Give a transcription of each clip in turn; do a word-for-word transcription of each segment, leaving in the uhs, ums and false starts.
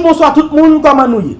Bonswa tout moun, kòman nou ye?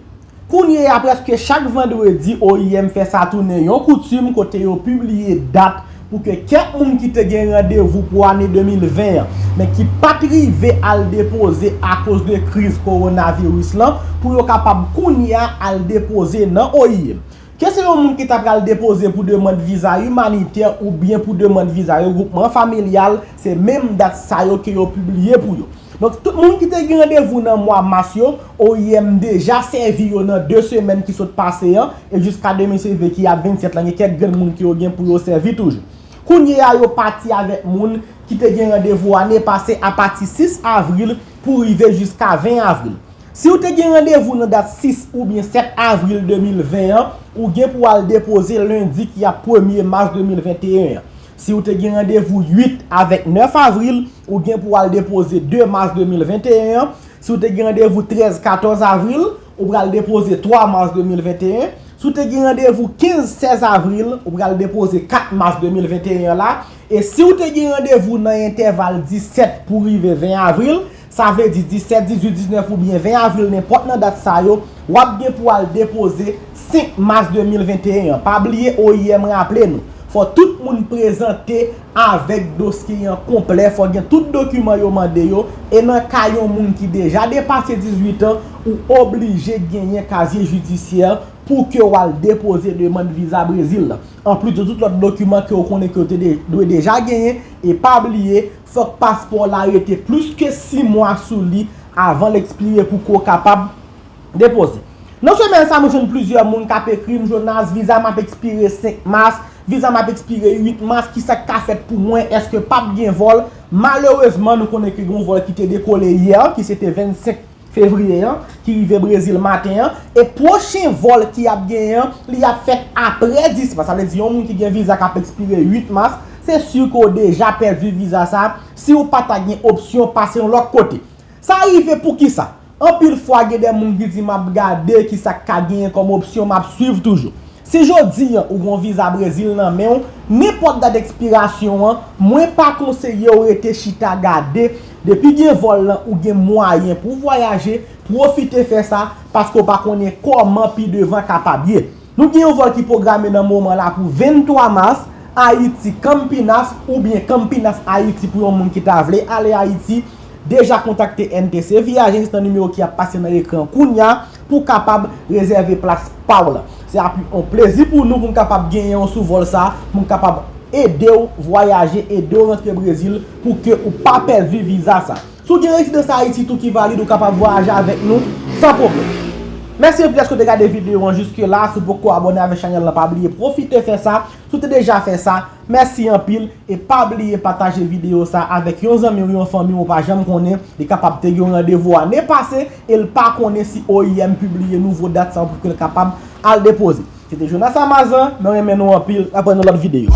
Kounye a, prèske chak vandredi, O I M fè sa tounen yon koutim kote yo pibliye dat pou ke kèk moun ki te gen randevou pou ane de mil ven an, men ki pa t rive al depoze akoz de kriz kowonaviris lan, pou yo kapab kounye a al depoze nan O I M. Ke se yon moun ki ta pral depoze pou demann viza imanitè oubyen pou demann viza regwoupman familyal, se menm dat sa yo ke yo pibliye pou yo. Donk, tout moun ki te gen randevou nan mwa mas yo, O I M deja sèvi yo nan de semèn ki sot pase an, e jiska demen se vre ki ap vennsèt lan, gen kèk grenn moun ke yo gen pou yo sèvi toujou. Kounye a, yo pati avèk moun ki te gen randevou ane pase apati sis avril pou rive jiska ven avril. Si w te gen randevou nan dat sis oubyen sèt avril de mil ven an, ou gen pou al depoze lendi ki ap premye mas de mil venteyen an. Si w te gen randevou uit avèk nèf avril, ou gen pou al depoze de mas de mil venteyen an. Si w te gen randevou trèz, katòz avril, ou pral depoze twa mas de mil venteyen. Si w te gen randevou kenz, sèz avril, ou pral depoze kat mas de mil venteyen an la. E si w te gen randevou nan entèval disèt pou rive ven avril, sa vle di disèt, dizuit, diznèf oubyen ven avril, nenpòt nan dat sa yo, w ap gen pou al depoze senk mas de mil venteyen an. Pa bliye, O I M raple nou, fò tout moun prezante avèk dosye an konplè, fò gen tout dokiman yo mande yo, e nan ka yon moun ki deja depase dizuit an, ou oblije genyen kazye jidisyè pou ke w al depoze demann viza Brezil lan. Anplis de tout lòt dokiman ke w konnen ke w te de- dwe deja genyen, e pa bliye, fòk paspò w la rete plis ke sis mwa sou li avan l ekspire pou ke w kapab depoze. Nan semèn sa, mwen jwenn plizyè moun k ap ekri m, Jonas, viza m ap ekspire senk mas, viza m ap ekspire uit mas, kisa k ka fèt pou mwen, èske p ap gen vòl? Malerezman, nou konnen ke gen yon vòl ki te dekole yè, ki se te vennsenk fevriye an, ki rive Brezil maten an, e pwochen vòl ki ap genyen an, li ap fèt apre dis mas. Sa vle di, yon moun ki gen viza k ap ekspire uit mas, se si ke w deja pèdi viza sa, si w pa ta gen opsyon pase yon lòt kote. Sa rive poukisa? Anpil fwa, gen de moun ki di, "M ap gade kisa k ka genyen kòm opsyon, m ap swiv toujou." Si jodi an ou gen yon viza Brezil nan men w, nenpòt dat ekspirasyon an, mwen pa konseye w rete chita gade. Depi gen vòl lan, ou gen mwayen pou w vwayaje, pwofite fè sa, paske w pa konnen kòman pi devan kapab ye. Nou gen yon vòl ki pwograme nan moman la pou venntwa mas, Ayiti, Campinas, oubyen Campinas, Ayiti, pou yon moun ki ta vle ale Ayiti, deja kontakte N T C Viajes nan nimewo ki ap pase nan ekran kounya pou w kapab rezève plas pa w lan. Se ap yon plezi pou nou pou n kapab genyen w sou vòl sa, pou n kapab ede w vwayaje, ede w rantre Brezil, pou ke ou pa pèdi viza sa. Si w gen rezidans Ayiti tou ki valid, ou kapab vwayaje avèk nou san pwoblèm. Mèsi anpil dèske w te gade videyo an jiske la. Si w poko abòne avèk chanèl lan, pa bliye pwofite fè sa. Si w te deja fè sa, mèsi anpil. E pa bliye pataje videyo sa avèk yon zanmi w, yon fanmi w, ou pa janm konnen. Li kapab te gen yon randevou ane pase e l pa konnen si O I M pibliye nouvo dat sa pou ke l kapab al depoze. Se te Jonas Amazan, mwen renmen nou anpil. N ap wè nan lòt videyo.